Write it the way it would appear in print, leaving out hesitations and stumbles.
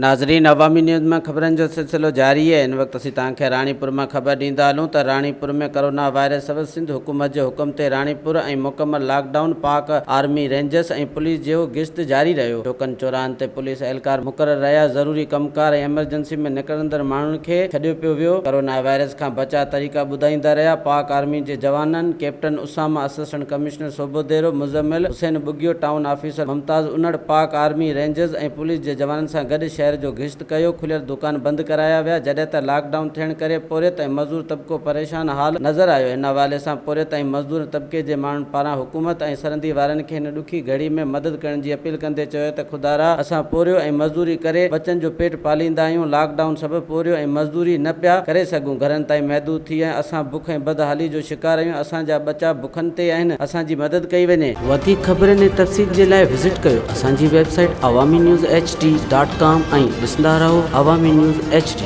ناظرين عوامي نيوز مان خبرن جو سلسلو جاري آهي هن وقت اسين توهان کي راڻيپور مان خبر ڏيندا هلون ته راڻيپور ۾ ڪرونا وائرس سبب سنڌ حڪومت جي حڪم تي راڻيپور ۽ مڪمل lockdown Pak army rangers ۽ police جو گشت جاري رهيو چوڪن چوراهن تي پوليس اهلڪار مقرر رهيا ضروري ڪم ڪار ۽ ايمرجنسي ۾ نڪرندڙ ماڻهن کي ڇڏيو پيو ويو ڪرونا وائرس کان بچاء طريقا ٻڌائيندا رهيا پاڪ آرمي جي جوانن captain Usama assistant commissioner Sobhodero Muzammil Hussain Bughio town officer Mumtaz Unar Pak army rangers ۽ police جي جوانن سان گڏ شهر جو گشت ڪيو، کليل دڪان بند ڪرايا ويا، جڏهن ته لاڪ ڊائون ٿيڻ ڪري پورهيت ۽ مزدور طبقو پريشان حال نظر آيو، ان حوالي سان پورهيت ۽ مزدور طبقي جي ماڻهن پاران حڪومت ۽ سرندي وارن کي هن ڏکي گهڙي ۾ مدد ڪرڻ جي اپيل ڪندي چيو ته خدارا اسان پورهيو ۽ مزدوري ڪري ٻچن جو پيٽ پاليندا آهيون، لاڪ ڊائون سبب پورهيو ۽ مزدوري نه پيا ڪري سگهون، گهرن تائين محدود ٿي ۽ اسان بک ۽ بدحالي جو شڪار آهيون، اسان جا ٻچا بکن تي آهن، اسان جي مدد ڪئي وڃي. وڌيڪ خبرن ۽ تفصيل جي لاء وزٽ ڪيو اسان جي website Awami news H D dot com ۽ ڏسندا رهو عوامي نيوز ايڇ ڊي.